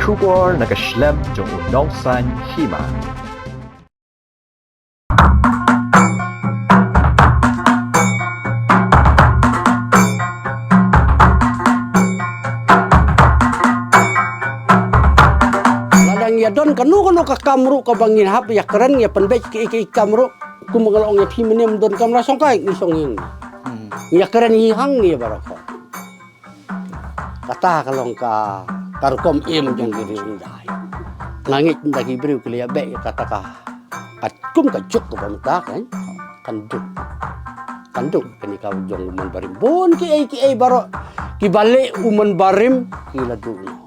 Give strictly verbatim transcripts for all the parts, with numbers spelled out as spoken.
Khubor na ka shlem jong u nongsaiñ hima. Lada ngi ïa don kano kano ka kam ruh kaba ngin hap ïa kren ïa pynbeit ki, ki kam ruh, kum nga la ong ïa phi mynne, don kam la shong kai ngi shong ïing. Hmm. Ngi ïa kren ïing hang ngi baroh. Kata ka long ka, ka rukom im jong ki briew India. Nga ngeit ynda ki briew ki la ïa beh ïa kata ka, ka kum ka juk kaba mynta kan, kan duk. Kan duk kane ka jong u man barim. Bun ki ei ki ei baroh kiba leh u man barim ki la duh noh.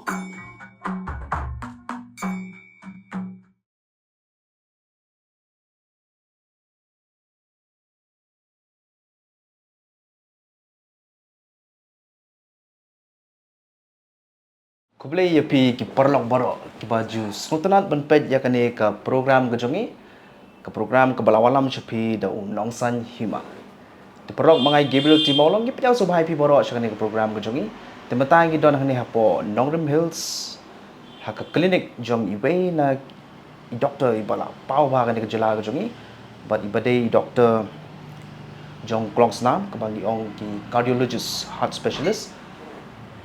Khublei ïa phi ki paralok baroh kiba ju sngewtynnat ban peit ïa kane ka program ka jong ngi, ka program kaba la wallam sha phi da u nongsaiñ hima. Te paralok, ma nga Gabriel T Mawlong, ngi pdiang sngewbha ïa phi baroh sha kane ka program ka jong ngi. Te mynta ngi don hangne hapoh Nongrim Hills, ha ka clinic jong iwei na i doctor iba la paw bha ha kane ka jylla ka jong ngi. Bad iba dei i doctor jong klongsnam, kaba ngi ong ki cardiologist, heart specialist.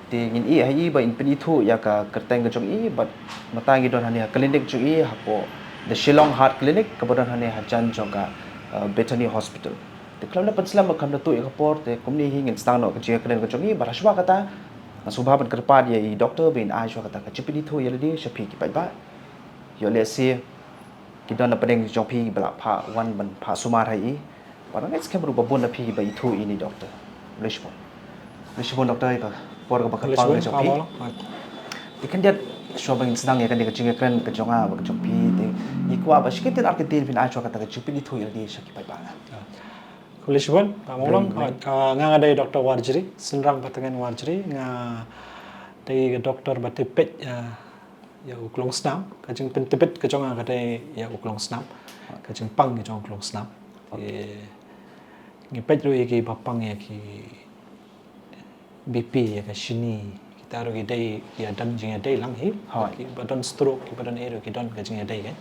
Te ngin ïeh ha i ba in pynithuh ïa ka kyrteng ka jong i, bad mynta ngi don hangne ha clinic jong i hapoh The Shillong Heart Clinic, kaba don hangne hajan jong ka, uh, Bethany Hospital. Te khlem da pynslem, khlem da tuh ïa ka por, te kumne hi ngin sdang noh ka jingïakren ka jong i, bad ha shuwa kata, nga sngewbha ban kyrpad ïa i doctor ba in ai shuwa kata ka jingpynithuh ïa lade sha phi ki paidbah. Ïoh lehse ki don na pdeng jong phi ba la phah wan ban phah sumar ha i. Bad nga ngeit skhem ruh ba bun na phi ba ithuh ïa i doctor. Khublei shibun. Khublei shibun doctor ïa ka por kaba kyrpang jong phi. Te khyndiat shuwa ba ngin sdang ïa kane ka jingïakren ka jong nga bad ka jong phi, te ngi kwah ba shi kyntien ar kyntien phin ai shuwa kata ka jingpynithuh ïa lade sha ki paidbah. Khublei shibun, Bah Mawlong. Nga nga dei Doctor Warjri, Synrang Batngen Warjri, nga dei doctor ba tip peit ïa u klongsnam, ka jingpyntbit ka jong nga ka dei ïa u klongsnam, ka jingpang ka jong u klongsnam. Ngi peit ruh ïa kiba pang ïa ki B P, ïa ka shini, kita ruh ki dei, ki ïa don jingïadei lang hi. Kiba don stroke, kiba don ei ruh ki don ka jingïadei kan.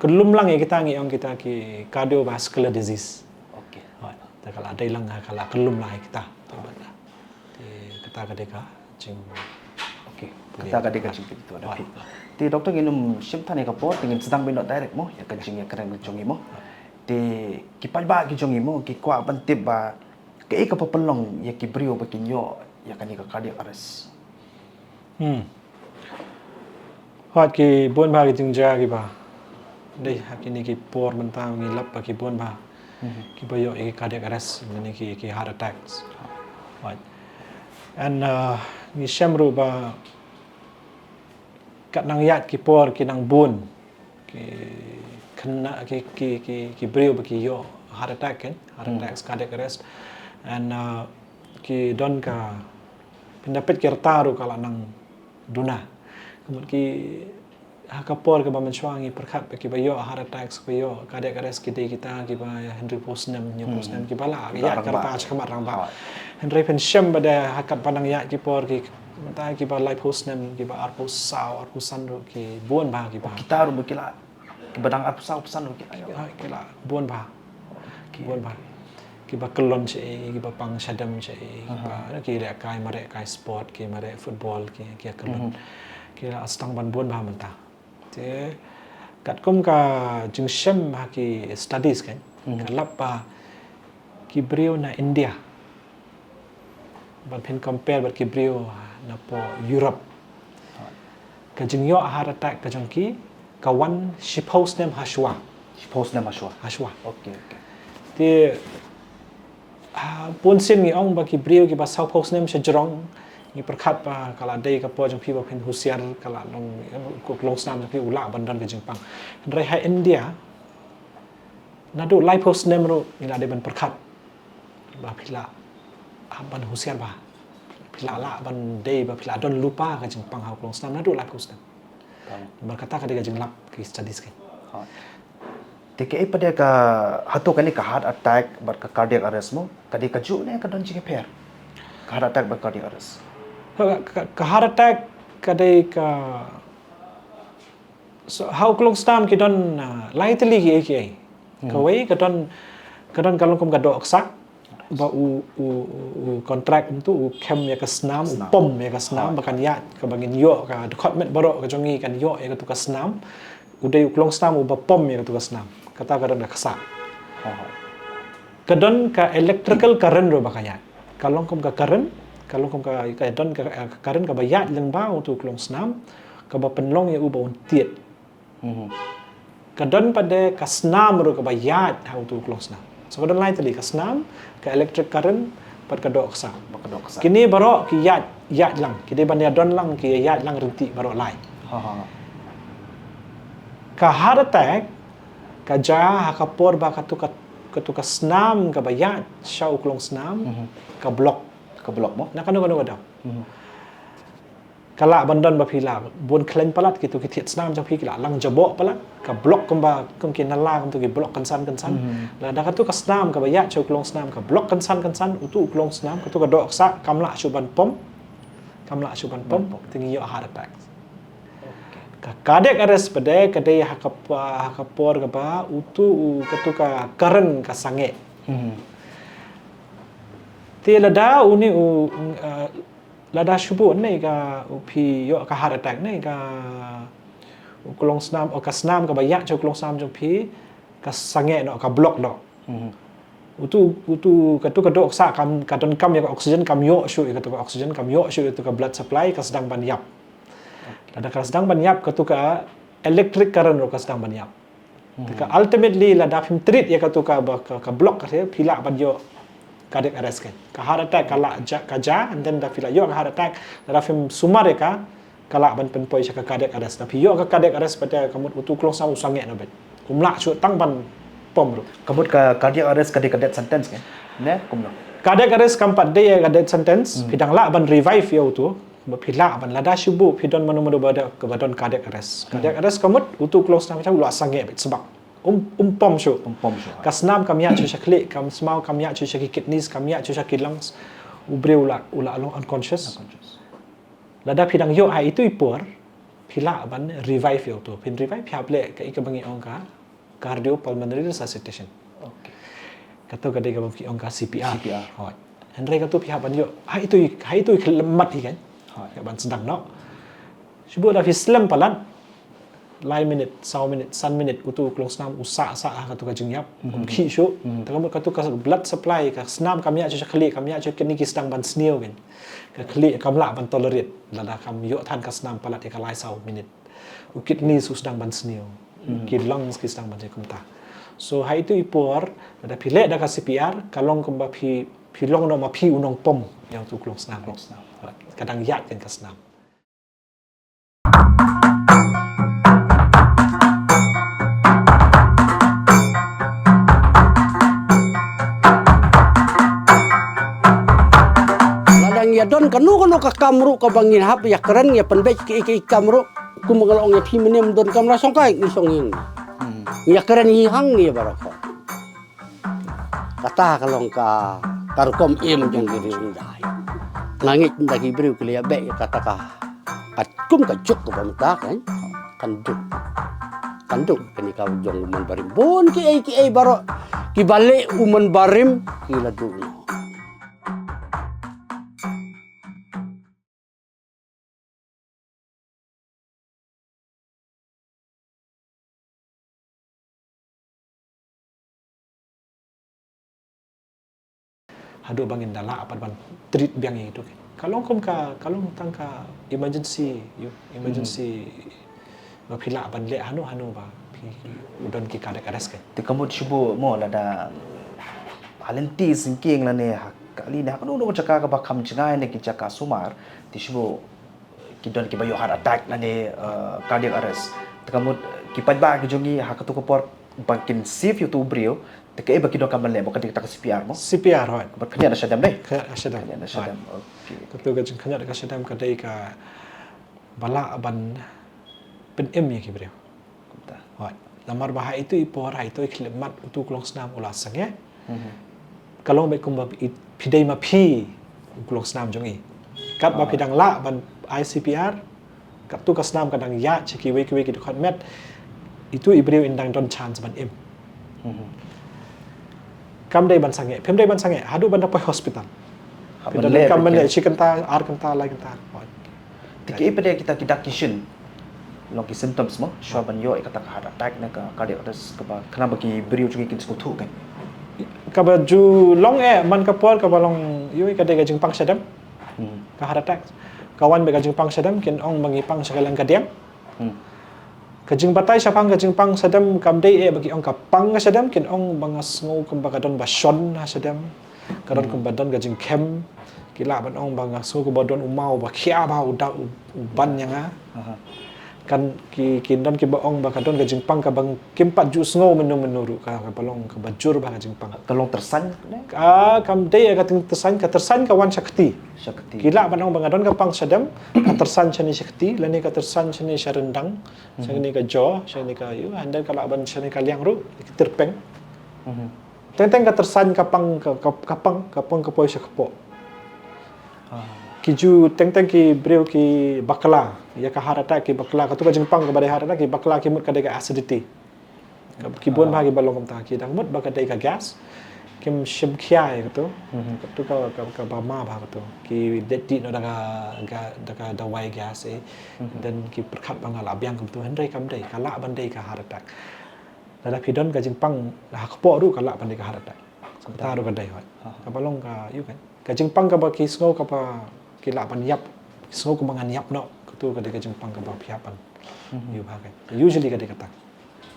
Kyllum lang ïa kita ngi ong kita ki cardiovascular disease. Te ka la dei lang, ka la kyllum lang ïa kita. Te kata ka dei ka jing. Kata ka dei ka jingpyntip. Te doctor, ngin ym shim than ïa ka por, te ngin sdang beit noh direct mo ïa ka jingïakren ka jong ngi mo. Te ki paidbah ki jong ngi mo ki kwah ban tip ba kaei kaba pynlong ïa ki briew ba kin ïoh ïa kane ka cardiac arrest. Hmm. Hooid, ki bun bha ki jingjia kiba dei ha kine ki por mynta ngi lap ba ki bun bha kiba ïoh ïa ki cardiac arrest lane ki, ki heart attacks. Hooid. And, uh, ngi shem ruh ba kat nang ïaid ki por ki nang bun ki khynnah, ki, ki, ki, ki briew ba ki ïoh heart attack kan, heart attacks, cardiac arrest. And, uh, ki don ka, pynda peit ki rta ruh ka la nang duna. Ka mut ki, ha ka por kaba mynshuwa ngi pyrkhat ba kiba ïoh heart attacks, ba ïoh cardiac arrest ki dei kita kiba hynriewphew snem, hynñiewphew snem, kiba la ïaid ka rta shakhmat rangbah. Hynrei phin shem ba dei ha katba nang ïaid ki por ki, mynta kiba laiphew snem, kiba arphew saw, arphew san ruh ki bun bha kiba. Kita ruh ba ki la, kiba dang arphew saw, arphew san ruh ki la ïoh. Ki la bun bha. Bun bha. Kiba kyllon shaei, kiba pang shadem shaei, kiba, ki lehkai, mareh kai sport, ki mareh football, ki, ki kyllon. Ki la sdang ban bun bha mynta. Te katkum ka jingshem ha ki studies kan, ka lap ba ki briew na India, ban phin compare bad ki briew napoh Europe, ka jingïoh heart attack ka jong ki ka wan shiphew snem ha shuwa. Shiphew snem ha shuwa. Ha shuwa. Te, ah, bun sien ngi ong ba ki briew kiba sawphew snem sha jrong, ngi pyrkhat ba ka la dei ka por jong phi ba phin husiar, ka la long, u klongsnam jong phi u lah ban don ka jingpang. Hynrei ha India, naduh laiphew snem ruh ngi la dei ban pyrkhat ba phi lah ban husiar bha. Phi lah lah ban dei ba phi lah don lypa ka jingpang ha u klongsnam naduh laiphew snem. Namar kata ka dei ka jinglap ki studies kan. Te kaei pat ka, hato kane ka heart attack bad ka cardiac arrest mo, ka dei kajuh ne ka don jingïapher? Ka heart attack bad cardiac arrest. Ka, ka, ka heart attack Ka dei ka, so, ha u klong snam ki don, ah, lai tylli ki ei ki ei. Kawei ka don, ka don ka long kum ka doh ksah ba u, u, u, u contract mynta u kem ïa ka snam, u pom ïa ka snam, ba kan ïaid, kaba ngin ïoh ka dkhot met baroh ka jong ngi kan ïoh ïa katu ka snam. U dei u klong snam uba pom ïa katu ka snam. Kata ka don ka ksah. Ka don ka electrical current ruh ba ka ïaid. Ka long kum ka current, ka long kum ka, ka don ka, ka current kaba ïaid lyngba utu u klong snam, kaba pynlong ïa u ba un tied. Ka don pat de ka snam ruh kaba ïaid ha utu u klong snam. So ka don lai tylli, ka snam, ka electric current, pat ka doh ksah. Kine baroh ki ïaid, ïaid lang, ki dei ban ïa don lang, ki ïaid lang ryntih baroh lai. Ka heart attack ka jia ha ka por ba katu ka, katu ka snam kaba ïaid sha u klong snam ka block. Ka block mo? Na kano kano ka daw. Ka lah ban don ba phi lah bun khlaiñ palat, kitu ki thied snam jong phi ki lah lang jaboh palat, ka block kumba, kum ki nala, kumtu ki block kynsan kynsan. Lada katu ka snam kaba ïaid sha u klong snam ka block kynsan kynsan, utu u klong snam, katu ka doh ksah kam lah shuh ban pom. Kam lah shuh ban pom, te ngi ïoh heart attack. Ka cardiac arrest pat de ka dei ha ka, ha ka por kaba utu u, katu ka current ka sangeh. Te lada une u, uh, lada shu bun ne ka, u phi ïoh ka heart attack ne ka, u klong snam, o ka snam kaba ïaid sha u klong snam jong phi ka sangeh noh, ka block noh. Utu, utu, katu ka doh ksah kam, ka donkam ïa ka oxygen, kam ïoh shuh ïa katu ka oxygen, kam ïoh shuh ïa katu ka blood supply, ka sdang ban ïap. Lada ka sdang ban ïap, katu ka electric current ruh ka sdang ban ïap. Te ka ultimately lada phim treat ïa katu ka, ba, ka, ka block ka, phi lah ban ïoh cardiac arrest ka. Ka heart attack ka lah jia, ka jia, and then da phi lah ïoh ka heart attack, lada phim sumar ïa ka, ka lah ban pynpoi sha ka cardiac arrest. Da phi ïoh ka cardiac arrest pat de ka mut utu u klong snam u sangeh noh beit. Um lah shuh tang ban pom ruh. Ka mut ka cardiac arrest ka dei ka death sentence ka. Ne, kumno? Cardiac arrest kam pat dei ka death sentence, phi dang lah ban revive ïa utu. Ba phi lah ban, lada shu bun phi don mano mano ba da, ba don cardiac arrest. Cardiac arrest ka mut utu u klong snam u la sangeh beit sbak. Um, um pom shuh. Um pom shuh. Ka snam kam ïaid shuh sha khlieh, ka snam kam ïaid shuh sha ki kidneys, kam ïaid shuh sha ki lungs. U briew u la, u la long unconscious. Lada phi dang ïoh ha itu i por, phi lah ban revive ïa utu. Phin revive, phi hap leh kaei kaba ngi ong ka cardiopulmonary resuscitation. Kato ka dei kaba ngi ong ka C P R. C P R. Hooid. Hynrei kato phi hap ban ïoh ha itu i, ha itu i khyllipmat hi kan. Hooid. Hap ban sdang noh. Shu bun da phi slem palat, lai minit, saw minit, san minit, utu u klong snam u sah sah ha katu ka jingïap. Um khih shuh. Te ka mut katu ka blood supply, ka snam kam ïaid shuh sha khlieh, kam ïaid shuh sha kidney, ki sdang ban sniew kan. Ka khlieh kam lah ban tolerate. Lada kam ïoh than ka snam palat ïa ka lai saw minit. U kidneys u sdang ban sniew. Ki lungs ki sdang ban sniew kumta. So ha itu i por, lada phi leh da ka C P R, ka long kumba phi, phi long noh ma phi u nongpom ïa utu u klong snam. Klong snam. Ka dang ïaid kan ka snam. Lada ngi ïa don kano kano ka kam ruh kaba ngin hap ïa kren ïa pynbeit kiei kiei kam ruh, kum nga la ong ïa phi mynne, ym don kam la shong kai, ngi shong ïing. Ngi ïa kren ïing hang ngi baroh. Kata ka long ka, ka rukom im jong ki riewhyndai. Nga ngeit ynda ki briew ki la ïa beh ïa kata ka, ka kum ka juk kaba mynta kan, kan duk. Kan duk kane ka jong u mon barim. Bun kiei kiei baroh kiba leh u mon barim ki la duh noh. Haduh ba ngin da lah pat ban treat biang ïa itu. Ka long kum ka, ka long tang ka emergency, ïa, emergency. Ba phi lah ban leh hano hano ba phi, u don ki cardiac arrest ka. Te ka mut shu bun mo lada ha lynti syngkien lane ha kali ne ha kano kano ka jaka kaba kham jngai ne ki jaka sumar, te shu bun ki don kiba ïoh heart attack lane, eh, cardiac arrest. Te ka mut ki paidbah ki jong ngi ha katu ka por ba kin save ïa utu u briew, te kaei ba ki donkam ban leh, ba ka dei kata ka C P R mo? C P R, hooid. Kaba khyndiat da shadem dei? Khyndiat da shadem. Khyndiat da shadem. Hooid. Okay. Katu ka jingkhyndiat da ka shadem ka dei kaba lah ban pynim ïa ki briew. Kumta. Hooid. Namar ba ha itu i por, ha itu i khyllipmat utu u klong snam u la sangeh. Ka long beit kumba i, phi dei ma phi u klong snam jong i. Katba phi dang lah ban ai C P R, Katto ka snam ka dang ïaid sha kiwei kiwei ki dkhot met, itu i briew in dang don chance ban im. Kam dei ban sangeh, phim dei ban sangeh haduh ban da poi hospital. Phi da leh, kam ban leh shi kynta, ar kynta, lai kynta. Te ki, phi dei kita ki dak ki shin, long ki symptoms mo, shuwa ban ïoh ïa kata ka heart attack ne ka cardiac arrest kaba khnang ba ki briew jong ngi kin sngewthuh kein. Kaba ju long eh man ka por kaba long ïoh ka dei ka jingpang shadem. Ka heart attack ka wan bad ka jingpang shadem, kin ong ba ngi pang sha ka liang ka diang. Ka jingbatai shaphang ka jingpang shadem kam dei eh ba ki ong ka pang ka shadem, kin ong ba nga sngew kumba ka don ba shon ha shadem, ka don kumba don ka jingkhem. Ki lah ban ong ba nga sngew kumba don u maw ba khia ba u da u, u ban ïa nga. Kan ki, kin don kiba ong ba ka don ka jingpang kaba kim pat ju sngew mynno mynno ruh, ka, kaba long kaba jur ba ka jingpang. Ka long tyrsan ne? Ka, kam dei ka tyrsaiñ, ka tyrsan ka wan sha kti. Ki lah ban ong ba nga don ka pang shadem, ka tyrsan shane sha kti lane ka tyrsan shane sha ryndang, shane ka jaw, shane ka ïu, and then ka lah ban shane ka liang ruh, ki tyrpeng. Teng teng ka tyrsan ka pang, ka, ka, ka pang, ka pang ka poi sha kpoh. Ki ju teng teng ki briew ki bakla ïa ka heart attack, ki bakla, kato ka jingpang kaba dei heart attack, ki bakla ki mut ka dei ka acidity. Ki bun bha kiba long kumta, ki dang mut ba ka dei ka gas, kim shim khia ïa kato. Kato ka, ka, kaba ma bha kato. Ki dei dih noh da ka, ka, da ka dawai gas eh. Then ki pyrkhat ba nga lah biang kumto, hynrei kam dei, ka lah ban dei ka heart attack. Lada phi don ka jingpang ha kpoh ruh ka lah ban dei ka heart attack. Kumta ruh ka dei hoi. Kaba long ka, ïu kein, ka jingpang kaba ki sngew kaba ki lah ban ïap, ki sngew kumba ngan ïap noh, kato ka dei ka jingpang kaba phi hap ban ïu bha kein. Usually ka dei kata.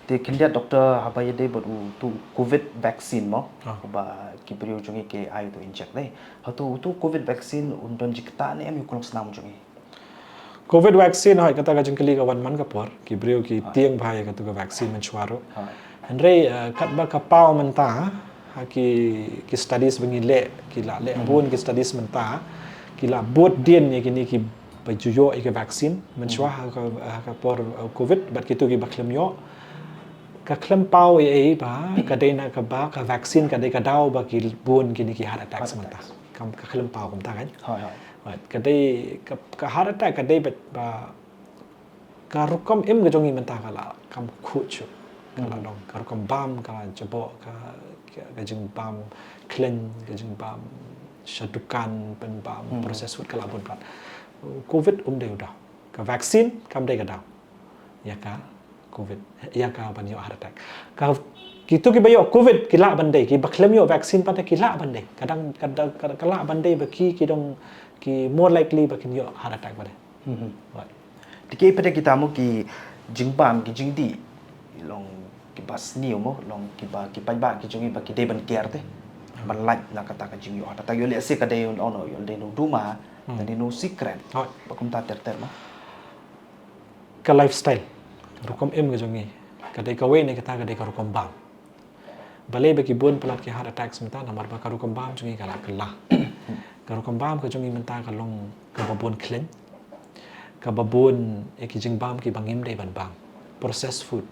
Te khyndiat doctor, haba ïadei bad uto u covid vaccine mo, kaba ki briew jong ngi ki ai uto u inject dei, hato uto u covid vaccine un don jingktah ne em ïa u klong snam jong ngi? Covid vaccine, hoi, kata ka jingkylli ka wan man ka por, ki briew ki tieng bha ïa kato ka vaccine mynshuwa ruh. Hynrei, eh, katba ka paw mynta ha ki, ki studies ba ngi leh, ki la leh bun ki studies mynta, ki la bud dien ïa kine kiba ju ïoh ïa ka vaccine mynshuwa ha ka, ha ka por, eh, covid, bad kito kiba khlem ïoh. Ka khlem paw ei ei ba ka dei na kaba ka vaccine ka dei ka daw ba ki bun kine ki heart attacks mynta. Ka khlem paw kumta kein. Ka dei ka, ka heart attack ka dei ba, ba ka rukom im ka jong ngi mynta ka la kam khuid shuh. Ka la long ka rukom bam ka la jaboh, ka, ka, ka jingbam khleiñ, ka jingbam sha dukan, pynbam processed food ka la bun pat. Covid um dei u daw. Ka vaccine kam dei ka daw ïa ka covid, ïa ka ban ïoh heart attack. Ka, kito kiba ïoh covid ki lah ban dei, kiba khlem ïoh vaccine pat ki lah ban dei. Ka dang, ka dang, ka, ka lah ban dei ba ki, ki dang, ki more likely ba kin ïoh heart attack pat. Te ki, phi dei kita mo ki jingbam, ki jingdih, long kiba sniew mo, long kiba, ki paidbah ki jong ngi ba ki dei ban care te, ban lait na kata ka jingïoh heart attack. Ïoh lehse ka dei, oh no, ïoh dei na u duma, ka dei na u sikret, ba kumta ter ter mo. Ka lifestyle, rukom im ka jong ngi, ka dei kawei na kita ka dei ka rukom bam. Balei ba ki bun palat ki heart attacks mynta, namar ba ka rukom bam jong ngi ka la kylla. Ka rukom bam ka jong ngi mynta ka long kaba bun khleiñ, kaba bun ïa ki jingbam kiba ngim dei ban bam. Processed food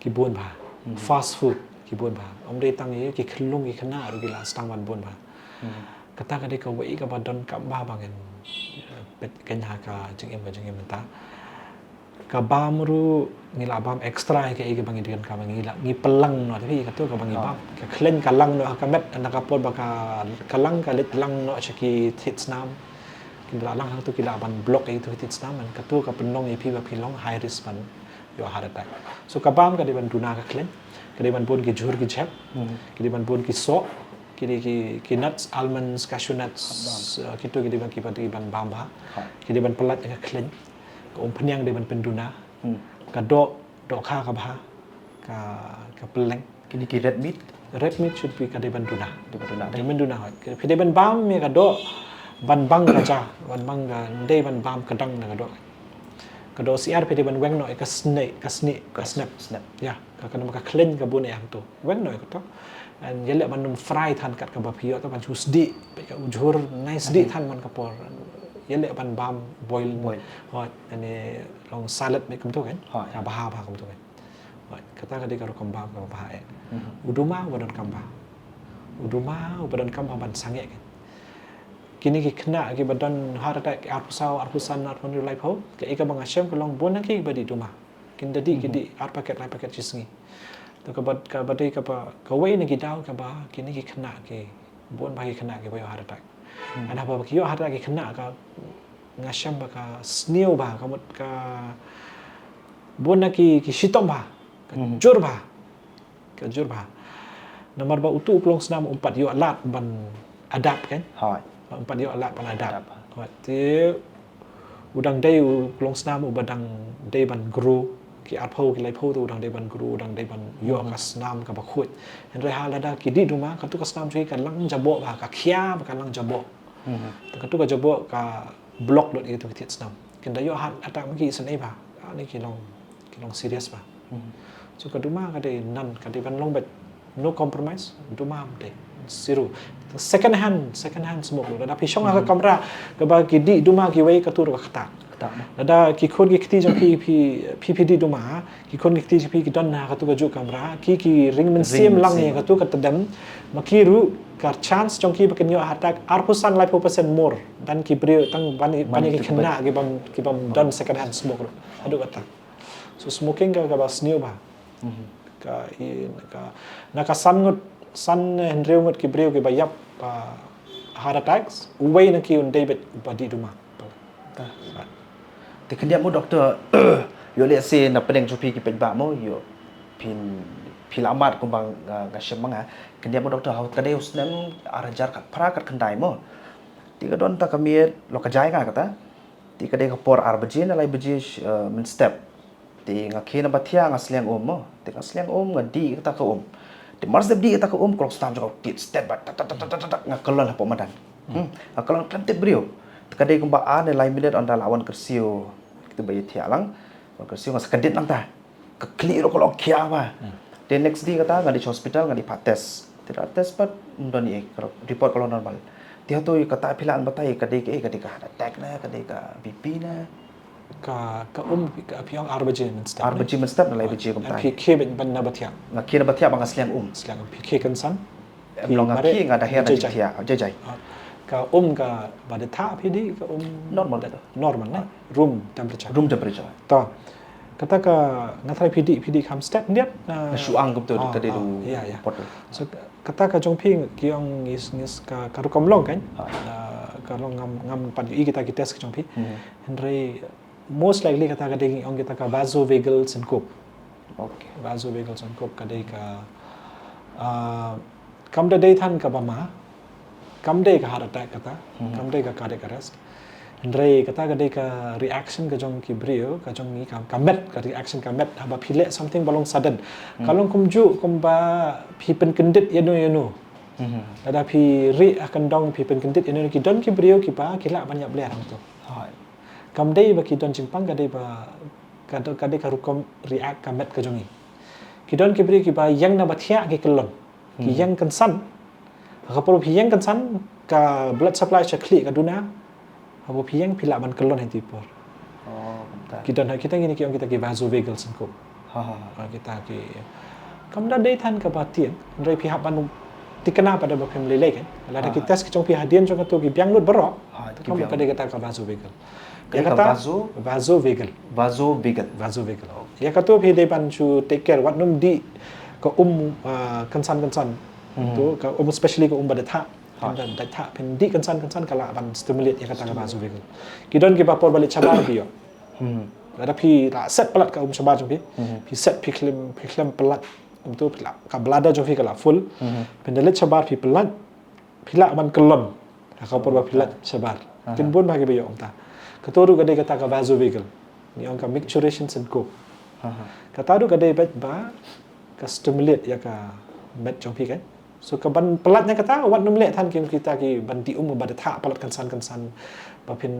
ki bun bha. Fast food ki bun bha. Um dei tang ïa ki khyllung ki khynnah ruh ki la sdang ban bun bha. Kata ka dei kawei kaba donkam bha ba ngin, eh, peit kein ha ka jingim ka jong ngi mynta. Ka bam ruh ngi la bam extra ïa kaei kaba ngi donkam, ngi la, ngi pynlang noh te phi kato kaba ngi bam. Ka khleiñ ka lang noh ha ka met, na ka por ba ka, ka lang ka leit lang noh sha ki thied snam. Ki la lang ha kato, ki la ban block ïa kito ki thied snam, kato ka pynlong ïa phi ba phi long high risk ban ïoh heart attack. So ka bam ka dei ban duna ka khleiñ, ka dei ban bun ki jhur ki jhep, ki dei ban bun ki soh, ki dei ki, ki nuts, almonds, cashew nuts, eh, kito ki dei ban, kiba dei ban bam bha. Ki dei ban pyllait ïa ka khleiñ. Ka umphniang dei ban pynduna. Ka doh, dohkha ka bha, ka, ka pylleng. Kine ki red meat? Red meat should be ka dei ban duna. Dei ban duna, dei. Dei ban duna, hoi. Phi dei ban bam ïa ka doh ban bang ka ja, ban bang ka, dei ban bam ka dang na ka doh. Ka doh syiar phi dei ban weng noh ïa ka snieh, ka snieh, ka snep. Snep. Ïa, ka, ka namar ka khleiñ ka bun ïa hangto. Weng noh ïa kato. And ïaleh ban ym fry than kat kaba phi ïoh to, ban shu sdieh, peit ka u jhur, nai sdieh than man ka por. Ïaleh ban bam boil. Boil. Hoi, ane long salad beit kumto kein. Hoi. Ka bha bha kumto kein. Hoi, kata ka dei ka rukom bam kaba bha eh. U duma uba donkam bha. U duma uba donkam bha ban sangeh kein. kine ki khynnah kiba don heart attack arphew saw, arphew san, arphew hynriew, laiphew, kaei kaba nga shem ka long bun na ki ba dih duma. Kin da dih ki dih ar paket, lai paket shi sngi. To kaba, kaba dei kaba, kawei na ki daw kaba kine ki khynnah ki, bun ba ki khynnah kiba ïoh heart attack. Ana ba ki ïoh heart attack ki khynnah ka, nga shem ba ka sniew ba, ka mut ka bun na ki, ki shitom ba, ka jur ba, ka jur ba. Namar ba utu u klong snam um pat ïoh lad ban adapt kan. Hooid. Um pat ïoh lad ban adapt. Hooid. Te u dang dei u klong snam uba dang dei ban grow, ki arphew ki laiphew te u dang dei ban grow, u dang dei ban ïoh ka snam kaba khuid. Hynrei ha lada ki dih duma, katu ka snam jong ki ka lang jaboh ba, ka khia ba ka lang jaboh. Te katu ka jaboh ka block lut ïa katu ka thied snam. Kin da ïoh heart attack ma ki isynei ba. Ani ki long, ki long serious ba. So ka duma ka dei nan, ka dei ban long bad no compromise, duma ym dei. Zero. Second hand, second hand smoke ruh. Lada phi shong ha ka kamra kaba ki dih duma kiwei, katu ruh ka ktah. Ktah. Lada ki khun ki kti jong phi, phi, phi, phi dih duma, ki khun ki kti jong phi ki don ha katu ka juh kamra, ki, ki ring mynsiem lang ïa katu ka tdem, ma ki ruh ka chance jong ki ba kin ïoh heart attack arphew san, laiphew percent more than ki briew, tang ban, ban ki khynnah ki bym, ki bym don second hand smoke ruh. Haduh kata. So smoking ka, kaba sniew ba. Ka, i, ka, na ka san ngut, san, eh, hynriew ngut ki briew kiba ïap, ah, heart attacks, uwei na ki un dei beit uba dih duma. Te khyndiat mo doktor, ïoh lehse na pdeng jong phi ki paidbah mo, ïoh phin, phi la mad kumba nga, nga shem ma nga. Khyndiat mo doktor, ha ka dei u snem ar hajar khatphra khatkhyndai mo. Te ka don ta ka miet, lo ka jai nga kata. Te ka dei ka por ar baje na lai baje, eh, mynstep. Te nga khie na ba thiah nga sliang um mo. Te nga sliang um, nga dih kata ka um. Te mar sdep dih kata ka um, klong snam jong nga tied stet ba, tak, tak, tak, nga kyllon hapoh madan. Hmm. Nga kyllon khlem tip briew. Te ka dei kumba ar ne lai minit ynda la wan kyrsiew. Kito ba ïa thiah lang. Wan kyrsiew nga sa kyndit lang ta. Ka khlieh ruh ka long khia ba. Te next day kata nga dei sha hospital, nga dei phah test. Te da test pat ym don ei, ka report ka long normal. Te hato kata phi lah ban batai ka dei kaei, ka dei ka heart attack na, ka dei ka B P na? Ka, ka um, ka phi ong ar baje mynstep. Ar baje mynstep na lai baje kumta. Phi khie ban, ban na ba thiah. Nga khie na ba thiah ba nga sliang um. Sliang um. Phi khie kynsan? Em, long nga khie nga da her na jai jai. Jai jai. Ah, ka um kaba da thah phi dih, ka um normal. Normal na. Room temperature. Room temperature. To. Kata ka nga tharai phi dih, phi dih kham stet khyndiat. Na shu ang kumto ka dei tu. Ïa, ïa. Pot tu. So kata ka jong phi ki ong ngis, ngis ka, ka rukom long kan. Ah, ka long ngam, ngam pat ïohi kita ki test ka jong phi. Hynrei most likely kata ka dei, ong kita ka vasovagal syncope. Okay. Vasovagal syncope ka dei ka, ah, kam da dei than kaba ma, kam dei ka heart attack kata, kam dei ka cardiac arrest. Hynrei kata ka dei ka reaction ka jong ki briew, ka jong ngi ka, ka met, ka reaction ka met haba phi leh something ba long sudden. Ka long kumjuh kumba phi pynkyndit ïano ïano. Lada phi rieh ha kyndong phi pynkyndit ïano ïano, ki don ki briew kiba ki lah ban ïap ler hangto. Kam dei ba ki don jingpang, ka dei ba, ka do-, ka dei ka rukom react ka met ka jong ngi. Ki don ki briew kiba ïeng na ba thiah ki kyllon. Ki ïeng kynsan. Ha ka por ba phi ïeng kynsan, ka blood supply sha khlieh ka duna. Haba phi ïeng phi lah ban kyllon ha iti i por. Oh, kumta. Ki don ha kita kine ki ong kita ki vasovagal syncope. Ha, ha, ha. Ha, kita ki, kam da dei than kaba tieng, hynrei phi hap ban thikna pat da ba phim lei lei kan. Lada ki test ki jong phi hadien jong kato ki biang lut baroh. Ha, ki biang. Ka dei kata ka vasovagal. Ïa kata vaso? Vasovagal. Vasovagal. Vasovagal. Ïa kato phi dei ban shu take care, wat nym dih ka um, ah, kynsan kynsan. To ka um, especially ka um ba da thah. Phin da thah, phin dih kynsan kynsan ka lah ban stimulate ïa kata ka vasovagal. Ki don kiba por ba leit shabar phi ïoh. Lada phi la set palat ka um shabar jong phi. Phi set, phi khlem, phi khlem palat. Um, to phi la, ka bladder jong phi ka la full. Phin da leit shabar phi palat. Phi lah ban kyllon ha ka por ba phi leit shabar. Kin bun ba kiba ïoh kumta. Kato ruh ka dei kata ka vasovagal. Ngi ong ka micturition syncope. Kata ruh ka dei beit ba ka stimulate ïa ka met jong phi kan. So ka ban palat na kata, wat nym leh than ki, kita ki ban dih um ba da thah palat kynsan kynsan. Ba phin,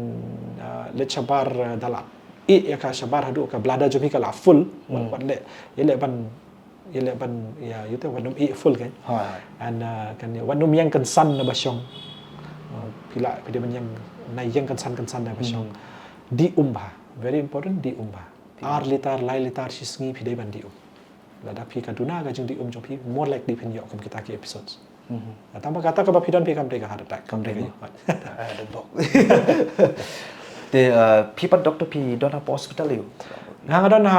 ah, leit shabar, ah, da la ih ïa ka shabar haduh ka bladder jong phi ka la full. Wat, wat leh, ïa leh ban Ïa leh ban, ïa, ïa te wat nym ih full kan. Hooid, hooid. And, uh, kan ïa wat nym ïeng kynsan na ba shong. Uh, phi lah, phi dei ban ïeng, na ïeng kynsan kynsan na ba shong. Dih um bha. Very important, dih um bha. Ar litar, lai litar shi sngi phi dei ban dih um. Lada phi ka duna ka jingdih um jong phi, more likely phin ïoh kum kita ki episodes. Tang ba kata kaba phi don phi kam dei ka heart attack, kam dei ka ïoh. Te phi pat doctor phi don ha hospital ïoh? Nga nga don ha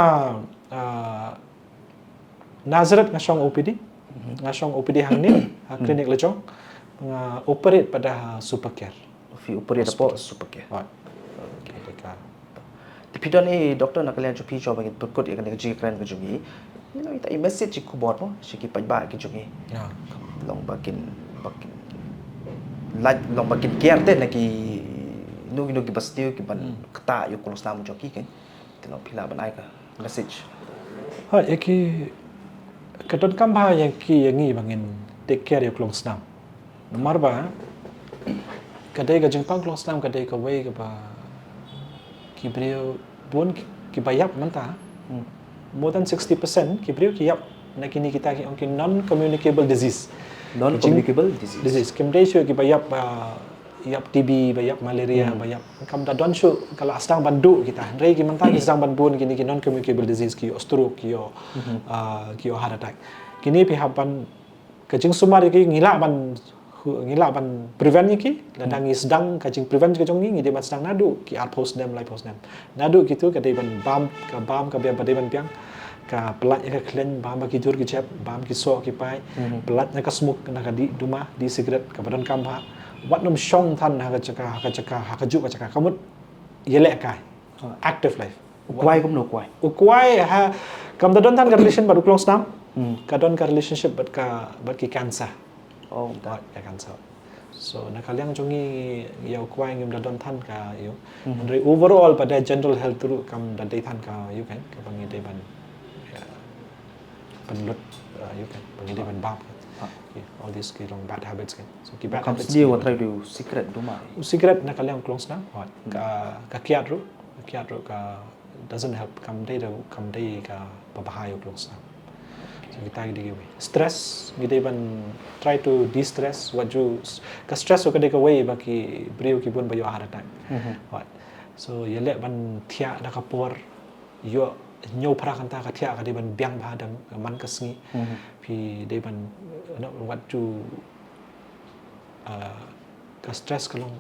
Nazareth nga shong O P D. Nga shong O P D hangne ha clinic la jong. Nga operate pat da ha Supercare. Phi operate hapoh Supercare. Wat. Te phi don i doctor na ka liang jong phi shuwa ba ngin pynkut ïa kane ka jingkren ka jong ngi. Ïa i message i khubor mo sha ki paidbah ki jong ngi. Long ba kin ba kin lait long ba kin care te na ki nu ki nu ki ba sniew ki ban kata ïa u klong snam jong ki kan. Te long phi lah ban ai ka message. Ha ïa ki ka donkam bha ïa ki ïa ngi ba ngin take care ïa u klong snam. Namar ba ka dei ka jingpang klong snam ka dei kawei kaba ki briew bun ki ba ïap mynta. More than sixty percent ki briew ki ïap na kine kita ki ong ki non communicable disease. Non communicable disease. Disease. Kim dei shuh ki ba ïap ba ïap T B, ba ïap malaria, ba ïap kam da don shuh ka la sdang ban duh kita. Hynrei ki mynta ki sdang ban bun kine ki non communicable disease, ki ïoh stroke, ki ïoh ki ïoh heart attack. Kine phi hap ban ka jingsumar ïa ki ngi lah ban ngi lah ban prevent ïa ki. Lada ngi sdang ka jingprevent ka jong ngi ngi dei ban sdang naduh ki arphew snem laiphew snem. Naduh kitu ka dei ban bam ka bam ka biang ba dei ban biang. Ka pyllait ïa ka khleiñ bam ba ki dur ki jep bam ki soh ki paid. Pyllait na ka smoke na ka dih duma dih cigarette kaba donkam bha. Wat nym shong than ha ka jaka ha ka jaka ha ka juh ka jaka ka mut ïalehkai. Active life. U kwai kumno u kwai? U kwai ha kam da don than ka relation bad u klong snam. Ka don ka relationship bad ka bad ki cancer. Oh, bad ka cancer. So na ka liang jong ngi ïa u kwai ngim da don than ka ïa u. Hynrei overall pat da general health ruh kam da dei than ka ïa u kan kaba ngi dei ban pynlut ïa u kan ba ngi dei ban bam kan. All these ki long bad habits kan. So ki bad habits. Sniew wat trai du cigarette duma. U cigarette na ka liang u klong snam. Ka ka kiad ruh ka kiad ruh ka doesn't help kam dei da kam dei ka ba bha ïa u klong snam. So kita ki dei kiwei. Stress ngi dei ban try to de-stress wat ju ka stress ka dei kawei ba ki briew ki bun ba ïoh heart attack. Wat. So ïaleh ban thiah da ka por ïoh hynñiew phra kynta ka thiah ka dei ban biang bha da man ka sngi. Phi dei ban wat ju ka stress ka long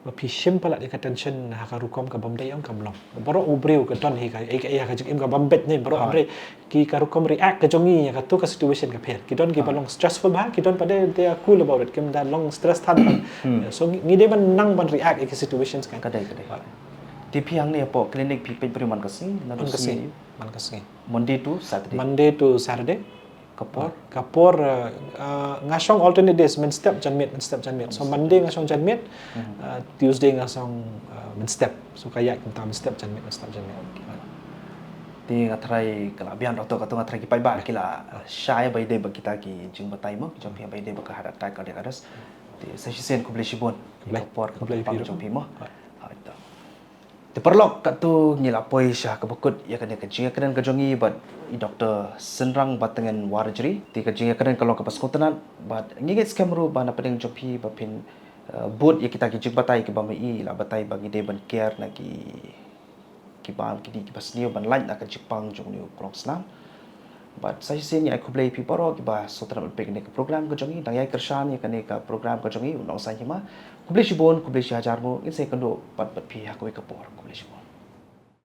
ba phi shim palat ïa ka tension ha ka rukom ka bym dei ong kam long. Baroh u briew ka don hi ka ïa ka ïa ka jingim ka bym beit ne baroh hynrei ki ka rukom react ka jong ngi ïa ka tu ka situation ka pher. Ki don ki ba long stressful bha ki don pat de they are cool about it kim da long stress than. So ngi dei ban nang ban react ïa ki situations kan. Ka dei ka dei. Te phi hangne hapoh clinic phi peit briew man ka sngi na man ka sngi. Man ka sngi. Monday to Saturday. Monday to Saturday. Ka por? Ka por nga shong alternate days mynstep janmiet mynstep janmiet. So Monday nga shong janmiet, Tuesday nga shong mynstep. So ka ïaid kumta mynstep janmiet mynstep janmiet. Te nga tharai ka la biang doctor ka tu nga tharai ki paidbah ki la shai ba ïadei ba kita ki jingbatai mo ki jong phi ba ïadei ba ka heart attack cardiac arrest. Te sa shisien khublei shibun. Ka por ka pang jong phi mo. Te paralok katto ngi la poi sha kaba kut ïa kane ka jingïakren ka jong ngi bad i Doctor Synrang Batngen Warjri. Te ka jingïakren ka long kaba sngewtynnat bad ngi ngeit skhem ruh ba na pdeng jong phi ba phin bud ïa kita ki jingbatai kiba ma i la batai ba ngi dei ban care na ki kiba ki dei kiba sniew ban lait na ka jingpang jong u klong snam. Bad sa shisien ngi ai khublei phi baroh kiba sngewtynnat ban peit kane ka program ka jong ngi dang ïai kyrshan ïa kane ka program ka jong ngi u Nongsaiñ Hima. Khublei shibun khublei shihajar nguh ngin sa ïakynduh pat bad phi ha kawei ka por khublei shibun.